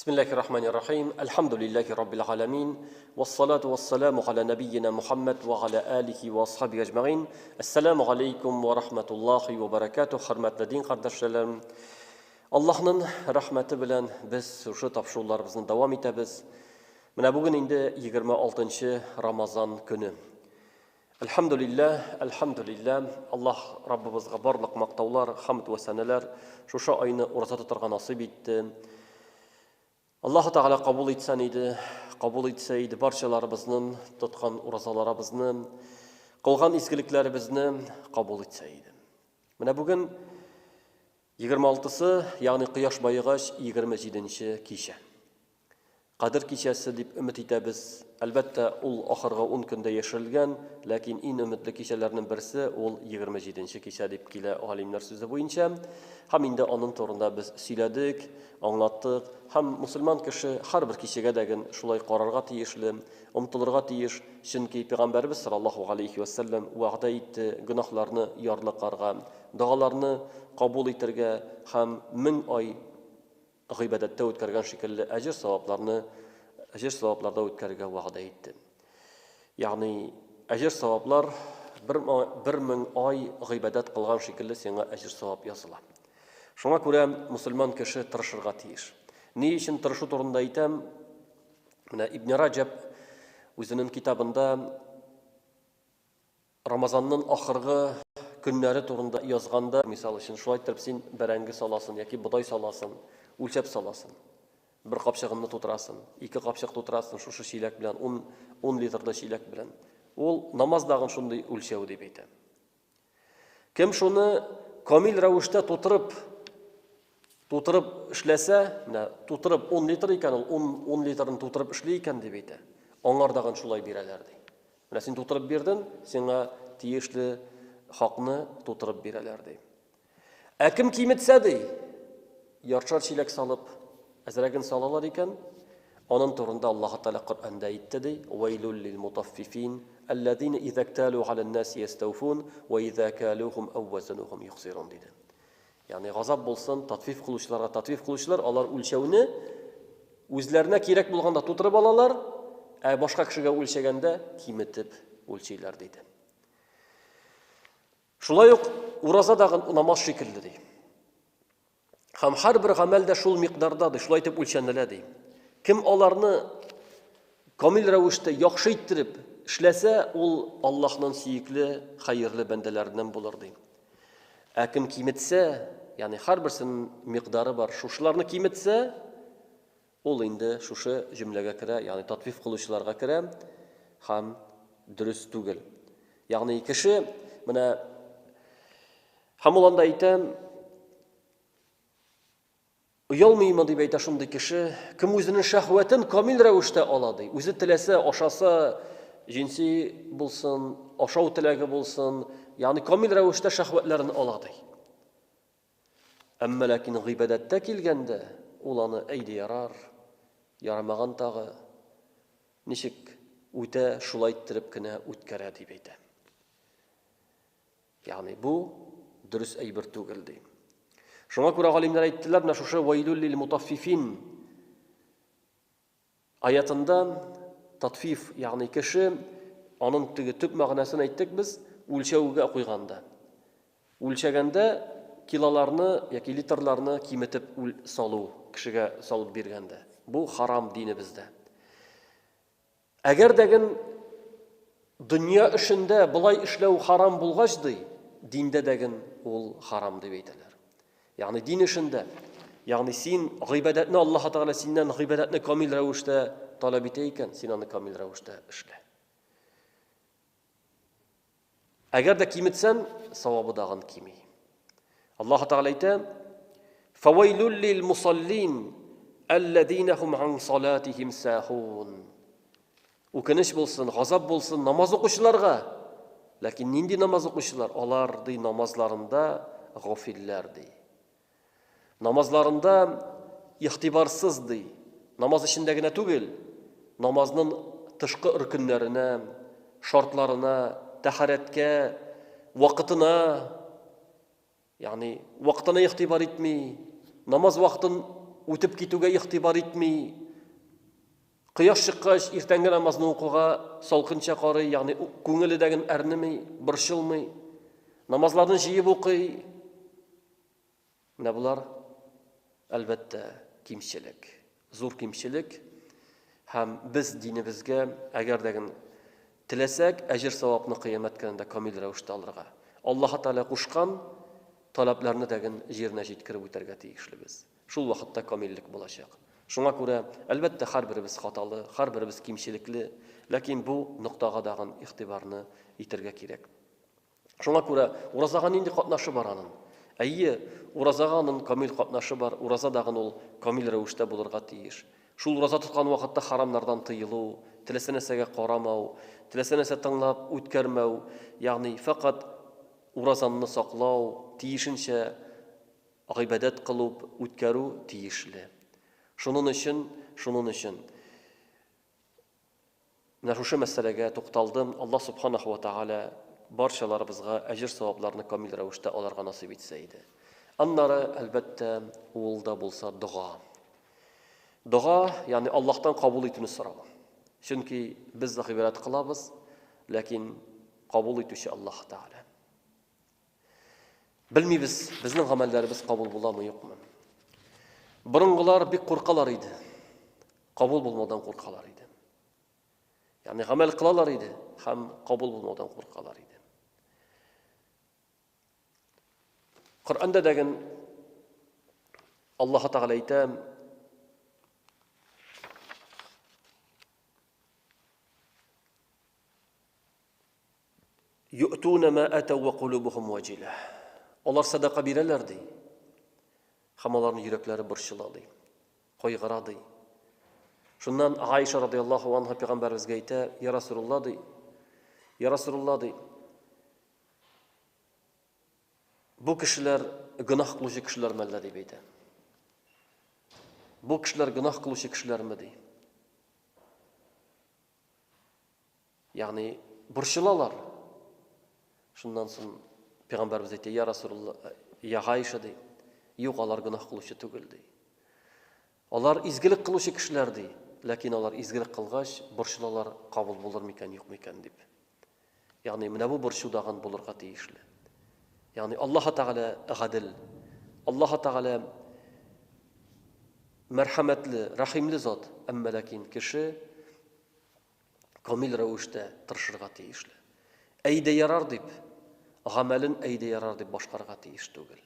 Бисмиллахи рахмани рахим. Әлхәмдүлилләһи раббил галәмин. Вассалату вассаламу аля набийина Мухаммад ва аля алихи ва асхаби әҗмәгыйн. Әссәламу алейкум ва рахматуллахи ва баракатуһ. Хөрмәтле дин кардәшләрем, Аллаһның рәхмәте белән без шушы тапшыруларыбызны дәвам итәбез. Менә бүген инде 26 Рамазан көне. Әлхәмдүлилләһ, әлхәмдүлилләһ, Аллаһ Раббыбызга барлык мактаулар, хамд вә сәнәләр, шушы айны ураза тотарга насыйп итте. Аллаһ Тәгалә кабул итсен иде, кабул итсә иде барчаларыбызның тоткан уразаларыбызны, кылган изгелекләребезне кабул итсә иде. Менә бүген 26-сы, ягъни кояш баегач 27-нче кичә. Кадер кичәсе дип өмет итәбез. Әлбәттә, ул ахыргы ун көндә яшерелгән, ләкин ин өметле кичәләрнең берсе ул 27 нче кичә дип килә галимнәр сүзе буенча. Һәм инде анын турында без сөйләдек, аңлаттык. Һәм мусульман кеше һәрбер кичәгә дә ген шулай карарга тиешле, омтылырга тиеш, чөнки Пигамбәребез саллаллаһу галәйһи вә сәлләм вәгъдә итте гөнаһларны ярлыкарга, догаларны кабул итергә һәм 1000 ай гыйбадәттә үткәргән шикелле әҗер-савапларны әҗер-савапларда үткәрергә вәгъдә итте. Ягъни әҗер-саваплар бер, бер мең ай гыйбадәт кылган шикелле сиңа әҗер-савап языла. Шуңа күрә мусульман кеше тырышырга тиеш. Ни өчен тырышу турында әйтәм? Менә Ибн Раҗаб үзенең китабында Рамазанның ахыргы көннәре турында язганда, мисал өчен, шулай иттереп син бәрәңге саласын яки бодай саласын, үлчәп саласын. Бер капчыгыңны тутырасын, ике капчык тутырасын шушы чиләк белән, ун, ун литрлы чиләк белән. Ул намаз дагын шундый үлчәү дип әйтә. Кем шуны камил рәвештә тутырып, тутырып эшләсә, менә тутырып 10 литр икән ул, 10, 10 литрын тутырып эшли икән дип әйтә. Аңардагын шулай бирәләр ди. Менә син тутырып бирдең, сиңа тиешле хакны тутырып бирәләр, ди. Ә кем киметсә, ди, яртышар чиләк салып, әзрәген салалар икән, аның турында Аллаһ Тәгалә Коръәндә әйтте, ди, Вәйлүл лил мутаффифин, аллазина иза кталу галән наси ястауфун, ва иза калухум ау вазанухум юхсирун, диде. Ягъни газап булсын татфиф кылучыларга. Татфиф кылучылар алар үлчәүне үзләренә кирәк булганда тутырып алалар, ә башка кешегә үлчәгәндә киметеп үлчиләр диде. Шулай ук ураза дагы намаз шикелле ди. Һәм һәрбер гамәл дә шул микъдарда ди, шулай итеп үлчәнелә ди. Кем аларны камил рәвештә яхшы иттереп эшләсә, ул Аллаһның сөекле, хәерле бәндәләреннән булыр ди. Ә кем киметсә, ягъни һәрберсенең микъдары бар, шушыларны киметсә, ул инде шушы җөмләгә керә, ягъни татфиф кылучыларга керә һәм дөрес түгел. Ягъни кеше менә һәм ул анда әйтә, Оялмыймы, дип әйтә шундый кеше, кем үзенең шәһвәтен камил рәвештә ала, ди. Үзе теләсә, ашаса, җенси булсын, ашау теләге булсын, ягъни камил рәвештә шәһвәтләрен ала, ди. Әмма ләкин гыйбадәттә килгәндә, ул аны әйдә ярар, ярамаган тагы, ничек үтә, шулай иттереп кенә үткәрә, дип әйтә. Ягъни бу дөрес әйбер түгел ди. Шуңа күрә галимнәр әйттеләр, менә шушы вайлул лил мутаффифин аятында татфиф, ягъни кеше аның теге төп мәгънәсен әйттек без, үлчәүгә куйганда. Үлчәгәндә килоларны яки литрларны киметеп үл салу, кешегә салып биргәндә. Бу харам динебездә. Әгәр дәген дөнья эшендә болай эшләү харам булгач, ди, диндә дәген ул харам дип әйтәләр. Ягъни дин эшендә, ягъни син гыйбадәтне Аллаһ Тәгалә синнән гыйбадәтне камил рәвештә таләп итә икән, син аны камил рәвештә эшлә. Әгәр дә киметсән, савабы дагын кими. Аллаһ Тәгалә әйтә: "Фавайлул лил мусаллин аллазина хум ан салатихим сахун." Үкенеч булсын, газап булсын намаз укучыларга. Ләкин нинди намаз укучылар? Алар ди намазларында гафилләр ди. Намазларында игътибарсыз, ди. Намаз эчендә генә түгел, намазның тышкы рөкеннәренә, шартларына, тәһарәткә, вакытына, ягъни вакытына игътибар итми, намаз вакытын үтеп китүгә игътибар итми, кояш чыккач иртәнге намазны укуга салкынча карый, ягъни күңеле дә генә әрнеми, борчылмый, намазларны җыеп укый. Менә болар, әлбәттә, кимчелек, зур кимчелек. Һәм без динебезгә, әгәр дә генә теләсәк, әҗер-савапны кыямәт көнендә камил рәвештә алырга, Аллаһы Тәгалә кушкан таләпләрне дә генә җиренә җиткереп үтәргә тиешлебез. Шул вакытта камиллек булачак. Шуңа күрә, әлбәттә, һәрберебез хаталы, һәрберебез кимчелекле, ләкин бу ноктага дагын игътибарны итәргә кирәк. Шуңа күрә уразага нинди катнашы бар анын? Әйе, уразага анын камил катнашы бар, ураза дагын ул камил рәвештә булырга тиеш. Шул ураза тоткан вакытта харамнардан тыелу, теләсә нәрсәгә карамау, теләсә нәрсә тыңлап үткәрмәү, ягъни фәкать уразанны саклау, тиешенчә гыйбадәт кылуп үткәрү тиешле. Шунын өчен, шунын өчен менә шушы мәсьәләгә тукталдым. Аллаһ субханаху ва тааля барчаларыбызга әҗер-савапларны камил рәвештә алырга насыйп итсә иде. Аннары, әлбәттә, ул да булса дога. Дога, ягъни Аллаһтан кабул итүне сорау. Чөнки без гыйбадәт кылабыз, ләкин кабул итүче Аллаһ Тәгалә. Белмибез, безнең гамәлләребез кабул буламы, юкмы. Борынгылар бик куркалар иде. Кабул булмаудан куркалар иде. Ягъни гамәл кылалар иде һәм кабул булмаудан куркалар иде. Коръәндә дәген Аллаһ Тәгалә әйтә, Ю'туна ма атау ва кулубухум ваҗиля. Алар сәдака бирәләр, ди. Һәм аларның йөрәкләре борчыла, ди. Кайгыра, ди. Шуннан Аиша радияллаһу анха пәйгамбәребезгә әйтә, Я Расулулла, ди. Я Расулулла, ди. Бу кешеләр гөнаһ кылучы кешеләрме әллә дип әйтә. Бу кешеләр гөнаһ кылучы кешеләрме ди. Ягъни борчылалар. Шуннан соң пәйгамбәрбез әйтә, "Я Расулулла, я Гайша" ди. Юк, алар гөнаһ кылучы түгел ди. Алар изгелек кылучы кешеләр ди. Ләкин алар изгелек кылгач, борчылалар, кабул булыр микән, юк микән дип. Ягъни менә бу борчу дагын булырга тиешле. Ягъни Аллаһ Тәгалә гадел. Аллаһ Тәгалә мәрхәмәтле, рәхимле зат, әмма ләкин кеше камил рәвештә тырышырга тиешле. Әйдә ярар дип, гамәлен әйдә ярар дип башкарырга тиеш түгел.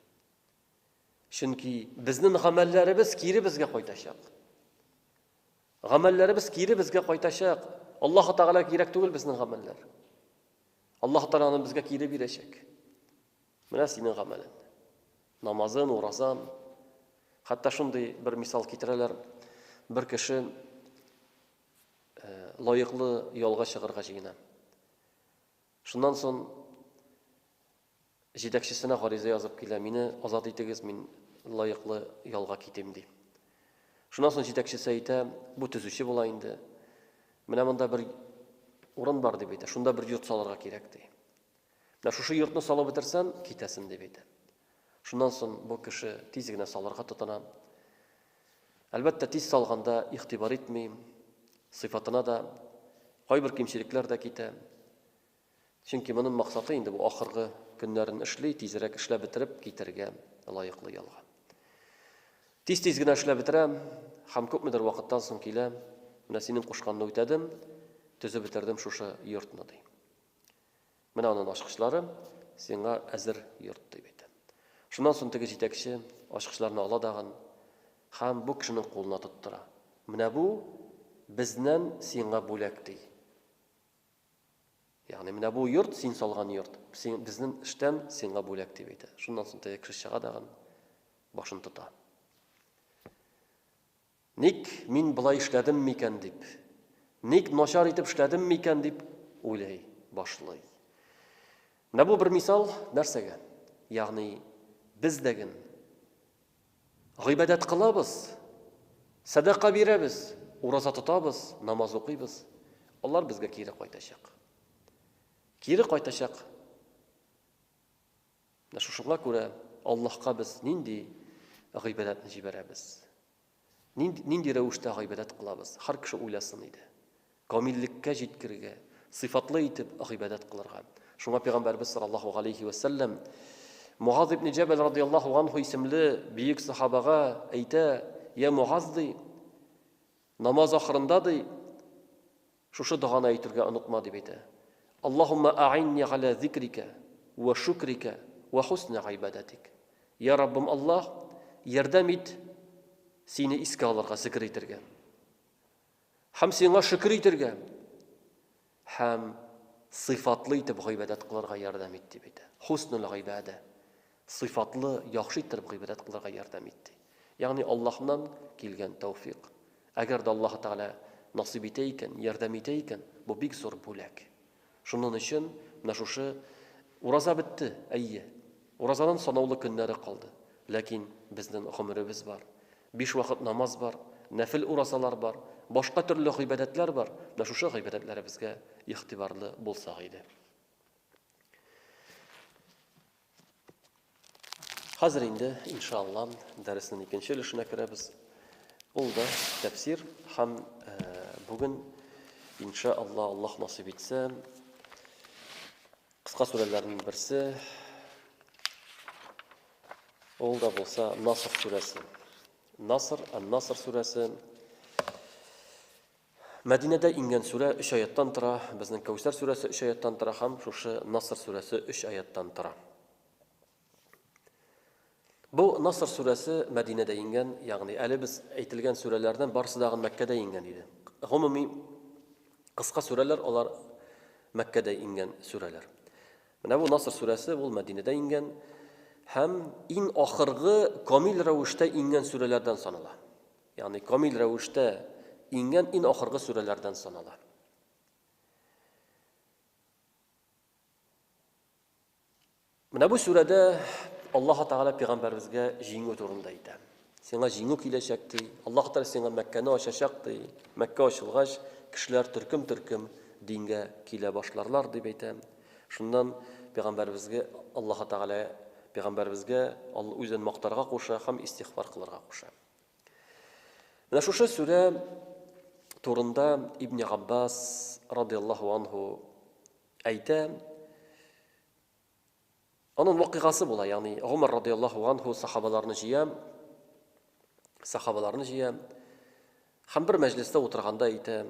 Чөнки безнең гамәлләребез кире безгә кайтачак. Гамәлләребез кире безгә кайтачак. Аллаһ Тәгалә кирәк түгел безнең гамәлләр. Аллаһ Тәгалә аны безгә кире бирәчәк. Менә синең гамәлең. Намазын, уразан. Хәтта шундый бер мисал китерәләр. Бер кеше лаеклы ялга чыгарга җыена. Шуннан соң җитәкчесенә гариза язып килә, мине азат итегез, мин лаеклы ялга китим, ди. Шуннан соң җитәкчесе әйтә, бу төзүче була инде. Менә монда бер урын бар дип әйтә, шунда бер йорт салырга кирәк, ди. Менә шушы йортны салып бетерсән, китәсен дип әйтә. Шуннан соң бу кеше тиз генә салырга тотына. Әлбәттә, тиз салганда игътибар итми, сыйфатына да кайбер кимчелекләр дә китә. Чөнки моның максаты инде бу ахыргы көннәрен эшли, тизрәк эшләп бетереп китәргә лаеклы ялга. Тиз-тиз генә эшләп бетерә һәм күпмедер вакыттан соң килә, менә синең кушканны үтәдем, төзеп бетердем шушы йортны, ди. Менә анын ачкычлары, сиңа әзер йорт, дип әйтә. Шуннан соң теге җитәкче ачкычларны ала дагын һәм бу кешенең кулына тоттыра. Менә бу безнән сиңа бүләк, ди. Ягъни менә бу йорт, син салган йорт, син, безнең эштән сиңа бүләк, дип әйтә. Шуннан соң теге кеше чыга дагын башын тота. Ник мин болай эшләдем микән дип, ник начар итеп эшләдем микән дип уйлый башлый. Менә бу бер мисал нәрсәгә? Ягъни без дә гыйбадәт кылабыз, сәдака бирәбез, ураза тотабыз, намаз укыйбыз. Алар безгә кире кайтачак. Кире кайтачак. Менә шушыңа күрә Аллаһка без нинди гыйбадәтне җибәрәбез? Нинди, нинди рәвештә гыйбадәт кылабыз? Һәр кеше уйласын иде. Камиллеккә җиткерергә, сыйфатлы итеп гыйбадәт кылырга. Шуңа пәйгамбәрбез саллаллаһу галәйһи вә сәлләм Мугаз ибн Җәбәл радияллаһу анһу исемле бөек сахабага әйтә, "Я Мугаз, ди, намаз ахырында, ди, Шушы доганы әйтергә онытма, дип әйтә. Аллаһумма а'инни галя зикрика вә шукрика вә хусни гыйбадәтик. Я Раббым Аллаһ, ярдәм ит сине искә алырга, зикр итергә. Һәм сиңа шөкер итергә. Һәм сыйфатлы итеп гыйбадәт кылырга ярдәм ит, дип әйтә. Хуснул гыйбадә. Сыйфатлы, яхшы иттереп гыйбадәт кылырга ярдәм ит, ди. Ягъни Аллаһнан килгән тәүфик. Әгәр дә Аллаһы Тәгалә насыйп итә икән, ярдәм итә икән, бу бик зур бүләк. Шуннан өчен менә шушы ураза бетте, әйе. Уразаның санаулы көннәре калды. Ләкин безнең гомеребез бар. Биш вакыт намаз бар, нәфел уразалар бар, башка төрле гыйбадәтләр бар. Менә шушы гыйбадәтләребезгә игътибарлы булсак иде. Хәзер инде, иншалла, дәреснең икенче өлешенә керәбез. Ул да тәфсир һәм э, бүген иншалла Аллаһ насыйп итсә, кыска сүрәләрнең берсе ул да булса Наср сүрәсе. Наср, Ан-Наср сүрәсе. Мәдинәдә иңгән сүрә өч аяттан тора, безнең Кәүсәр сүрәсе өч аяттан тора һәм шушы Наср сүрәсе өч аяттан тора. Бу Наср сүрәсе Мәдинәдә иңгән, ягъни әле без әйтелгән сүрәләрдән барысы дагын Мәккәдә иңгән иде. Гомуми кыска сүрәләр алар Мәккәдә иңгән сүрәләр. Менә бу Наср сүрәсе ул Мәдинәдә иңгән һәм иң ахыргы камил рәвештә иңгән сүрәләрдән санала. Ягъни камил рәвештә иңгән иң ахыргы сүрәләрдән санала. Менә бу сүрәдә Аллаһ Тәгалә пәйгамбәребезгә җиңү турында әйтә. Сиңа җиңү киләчәк ди. Аллаһ Тәгалә сиңа Мәккәне ачачак ди. Мәккә ачылгач, кешеләр төркем-төркем дингә килә башларлар дип әйтә. Шуннан пәйгамбәребезгә Аллаһ Тәгалә пәйгамбәребезгә үзен мактарга куша һәм истигъфар кылырга куша. Менә шушы сүрә турында Ибн Габбас радияллаһу анһу әйтә. Аның вакыйгасы була, ягъни Гомар радияллаһу анһу сахабаларны җыя, сахабаларны җыя һәм бер мәҗлестә утырганда әйтә,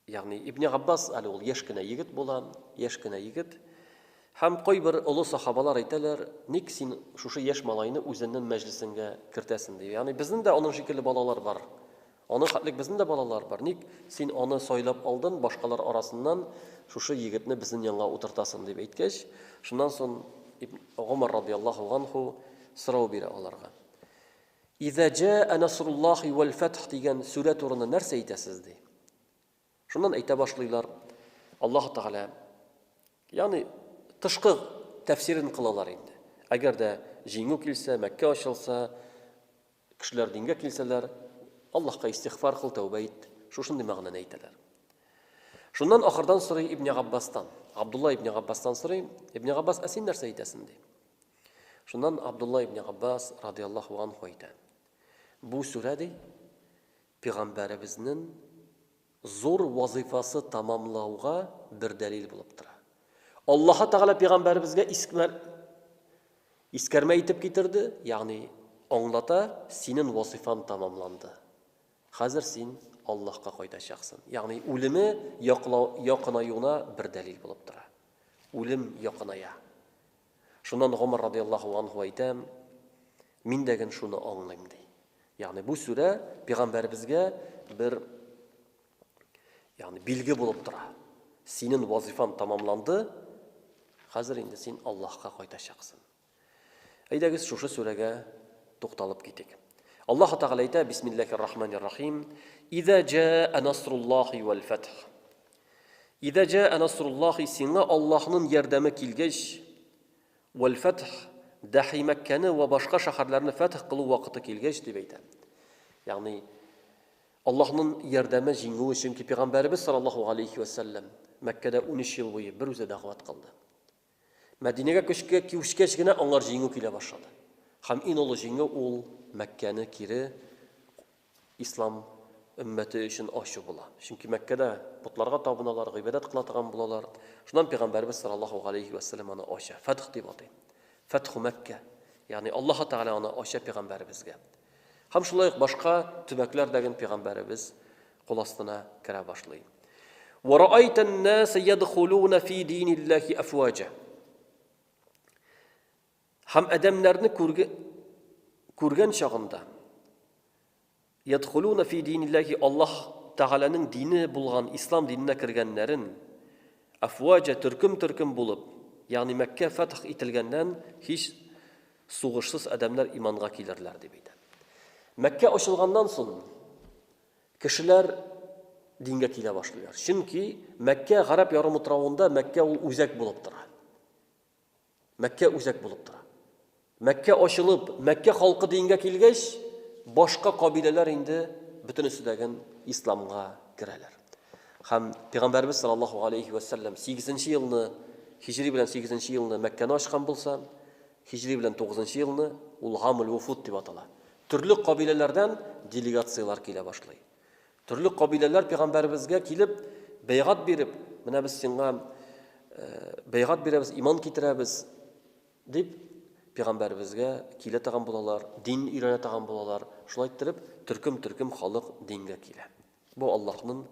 Ягъни Ибне Габбас әле ул яшь кенә егет була, яшь кенә егет. Һәм кайбер олы сахабалар әйтәләр, ник син шушы яшь малайны үзеннең мәҗлесеңгә кертәсен дип. Ягъни безнең дә аның шикелле балалар бар. Аның хәтлек безнең дә балалар бар. Ник син аны сайлап алдың, башкалар арасыннан шушы егетне безнең янга утыртасың дип әйткәч, шуннан соң Гомар радияллаһу анху сорау бирә аларга. Иза җаа насруллахи вәл фәтх дигән сүрә турында нәрсә әйтәсез, ди. Шуннан әйтә башлыйлар, Аллаһ Тәгалә, ягъни тышкы тәфсирен кылалар инде. Әгәр дә җиңү килсә, Мәккә ачылса, кешеләр дингә килсәләр, Аллаһка истигъфар кыл, тәүбә ит. Шушындый мәгънәне әйтәләр. Шуннан ахырдан сорый Ибн Габбастан. Абдулла ибн Габбастан сорый, Ибн Габбас, ә син нәрсә әйтәсең, ди. Шуннан Абдулла ибн Габбас радияллаһу анху әйтә. Бу сүрә ди, пәйгамбәребезнең зур вазыйфасы тамамлауга бер дәлил булып тора. Аллаһ Тәгалә пәйгамбәребезгә искмәр искәрмә итеп китерде, ягъни аңлата, синең вазыйфан тамамланды. Хәзер син Аллаһка кайтачаксын. Ягъни үлеме якынаюына бер дәлил булып тора. Үлем якыная. Шуннан Гомар радияллаһу анһу әйтә, Мин дә ген шуны аңлыйм, ди. Ягъни бу сүрә пәйгамбәребезгә бер ягъни билге булып тора. Синең вазифаң тәмамланды, хәзер инде син Аллаһка кайтачаксың. Әйдәгез шушы сүрәгә тукталып китик. Аллаһ Тәгалә әйтә, Бисмиллахир рахманир рахим, Иза җаа насруллахи вәл фәтх. Иза җаа насруллахи, сиңа Аллаһның ярдәме килгәч, вәл фәтх, дәхи Мәккәне вә башка шәһәрләрне фәтх кылу вакыты килгәч, дип әйтә. Ягъни Аллаһның ярдәме җиңүе, чөнки пәйгамбәребез саллаллаһу алейхи вә сәлләм Мәккәдә 13 ел буе бер үзе дәгъват кылды. Мәдинәгә күчкә күчкәч генә аңар җиңү килә башлады. Һәм иң олы җиңү ул Мәккәне кире ислам өммәте өчен ачу була. Чөнки Мәккәдә потларга табыналар, гыйбадәт кыла торган булалар. Шуннан пәйгамбәребез саллаллаһу галәйһи вә сәлләм аны ача. Фәтх дип атый. Фәтху Мәккә. Ягъни Аллаһ Тәгалә аны ача пәйгамбәребезгә. Һәм шулай ук башка төбәкләр дәген пәйгамбәребез кул астына керә башлый. Ва раайтан наса ядхулуна фи диниллахи афваҗа. Һәм адәмнәрне күрге, күргән чагында ядхулуна фи диниллахи Аллаһ Тәгаләнең дине булган ислам диненә кергәннәрен афваҗа төркем-төркем булып, ягъни Мәккә фәтх ителгәннән һич сугышсыз адәмнәр иманга килерләр дип әйтә. Мәккә ачылганнан соң кешеләр дингә килә башлыйлар. Чөнки Мәккә Гарәп ярымутравында Мәккә ул үзәк булып тора. Мәккә үзәк булып тора. Мәккә ачылып, Мәккә халкы дингә килгәч, башка кабиләләр инде бөтенесе дәген исламга керәләр. Һәм Пәйгамбәрбез саллаллаһу алейхи ва саллям 8 елны, һиҗри белән 8 елны Мәккәне ачкан булса, һиҗри белән 9 елны ул Гамул Вуфуд дип атала. Төрле кабиләләрдән делегацияләр килә башлый. Төрле кабиләләр пәйгамбәребезгә килеп, бәйгать биреп, менә без сиңа бәйгать бирәбез, иман китерәбез, дип пәйгамбәребезгә килә торган булалар, дин өйрәнә торган булалар. Шулай иттереп, төркем-төркем халык дингә килә. Бу Аллаһның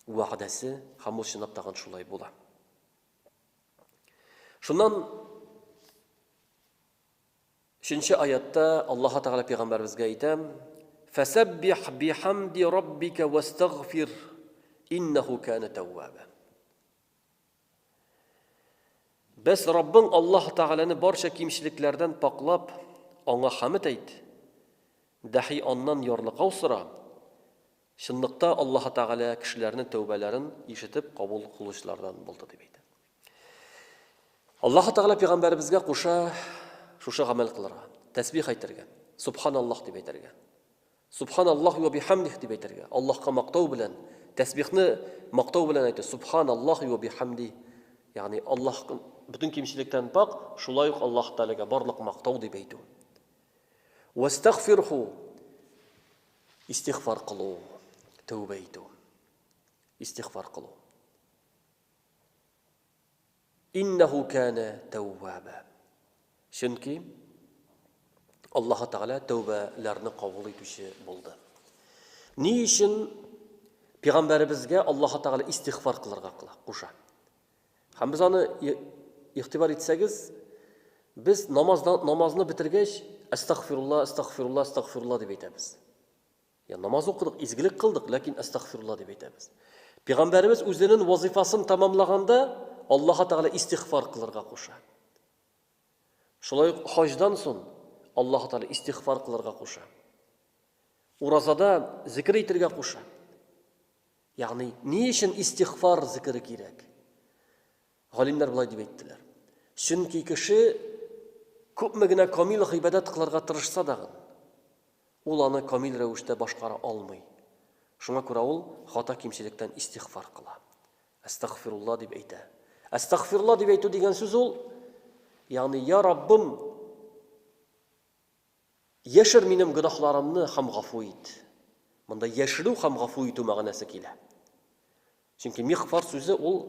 вәгъдәсе һәм ул чынлап тагын шулай була. Шуннан Өченче аятта Аллаһ Тәгалә пәйгамбәребезгә әйтә: "Фәсәббих бихамди раббика вастагфир, иннаху кана тәвваба." Бәс Раббың Аллаһ Тәгаләне барча кимчелекләрдән паклап, аңа хәмд әйт. Дәхи аннан ярлыкау сора. Чынлыкта Аллаһ Тәгалә кешеләрнең тәүбәләрен ишетеп кабул кылучылардан булды дип әйтә. Аллаһ Тәгалә пәйгамбәребезгә куша шушы гамәл кылырга, тәсбих әйтергә, субханаллаһ дип әйтергә. Субханаллаһ ва бихамдих дип әйтергә. Аллаһка мактау белән, тәсбихне мактау белән әйтү. Субханаллаһ ва бихамди. Ягъни Аллаһ бөтен кимчелектән пак, шулай ук Аллаһ Тәгаләгә барлык мактау дип әйтү. Вастагфирху истигъфар кылу, тәүбә итү. Истигъфар кылу. Иннәһу кана тәүваба. Чөнки Аллаһ Тәгалә тәүбәләрне кабул итүче булды. Ни өчен пәйгамбәребезгә Аллаһ Тәгалә истигъфар кылырга кыла, куша? Һәм без аны игътибар итсәгез, без намаздан намазны бетергәч, әстәгъфирулла, әстәгъфирулла, әстәгъфирулла дип әйтәбез. Я намаз укыдык, изгелек кылдык, ләкин әстәгъфирулла дип әйтәбез. Пәйгамбәребез үзенең вазифасын тәмамлаганда Аллаһ Тәгалә истигъфар кылырга куша. Шулай ук хаҗдан соң Аллаһ Тәгалә истигъфар кылырга куша. Уразада зикр итергә куша. Ягъни, ни өчен истигъфар зикре кирәк? Галимнәр болай дип әйттеләр. Чөнки кеше күпме генә камил гыйбадәт кылырга тырышса дагын, ул аны камил рәвештә башкара алмый. Шуңа күрә ул хата кимчелектән истигъфар кыла. Әстәгъфирулла дип әйтә. Әстәгъфирулла дип әйтү дигән сүз ул, ягъни я Раббым, яшер минем гөнаһларымны һәм гафу ит. Монда яшерү һәм гафу итү мәгънәсе килә. Чөнки михфар сүзе ул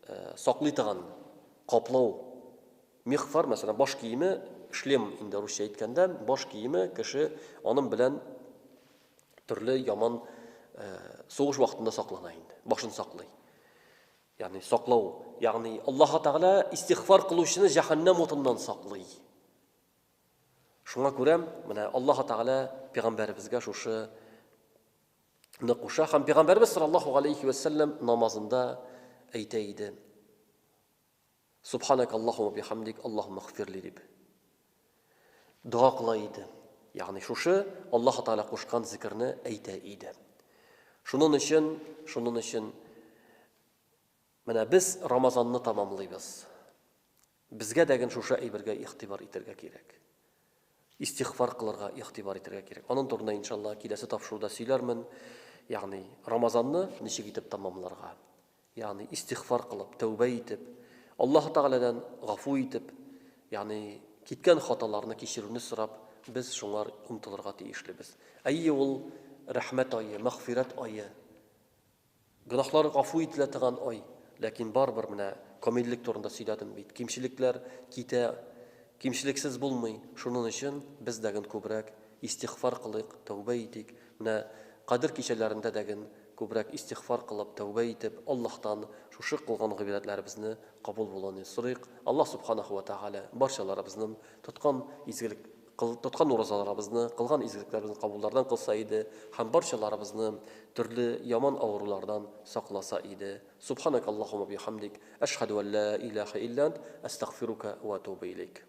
э, саклый торган, каплау. Михфар, мәсәлән, баш киеме, шлем инде русча әйткәндә, баш киеме кеше аның белән төрле яман э, сугыш вакытында саклана инде, башын саклый. Ягъни саклау, ягъни Аллаһ Тәгалә истигъфар кылучыны җәһәннәм утыннан саклый. Шуңа күрә менә Аллаһ Тәгалә пәйгамбәребезгә шушы ны куша һәм пәйгамбәребез саллаллаһу алейхи ва сәлләм намазында әйтә иде. Субханак Аллаһумма бихамдик, Аллаһумма гфирли дип. Дога кыла иде. Ягъни шушы Аллаһ Тәгалә кушкан зикерне әйтә иде. Шуның өчен, шуның өчен менә без Рамазанны тамамлыйбыз. Безгә дәген шушы әйбергә игътибар итәргә кирәк. Истигъфар кылырга игътибар итәргә кирәк. Аның турында, иншалла, киләсе тапшыруда сөйләрмен. Ягъни, Рамазанны ничек итеп тәмамларга. Ягъни, истигъфар кылып, тәүбә итеп, Аллаһ Тәгаләдән гафу итеп, ягъни, киткән хаталарны кичерүне сорап, без шуңар омтылырга тиешлебез. Әйе, ул рәхмәт ае, мәгъфирәт ае. Гөнаһлар гафу ителә торган ай. Ләкин барыбер менә камиллек турында сөйләдем бит. Кимчелекләр китә, кимчелексез булмый. Шунын өчен без дәген күбрәк истигъфар кылыйк, тәүбә итик. Менә Кадер кичәләрендә дәген күбрәк истигъфар кылып, тәүбә итеп, Аллаһтан шушы кылган гыйбадәтләребезне кабул булуны сорыйк. Аллаһ Субханаху ва Тәгалә барчаларыбызның тоткан изгелек тоткан уразаларыбызны, кылган изгелекләребезне кабуллардан кылса иде һәм барчаларыбызны төрле яман авырулардан сакласа иде. Субханакаллаһумма бихамдик, әшһәдү ән ла илаһа илля ант, әстәгъфирука ва атубу илейк.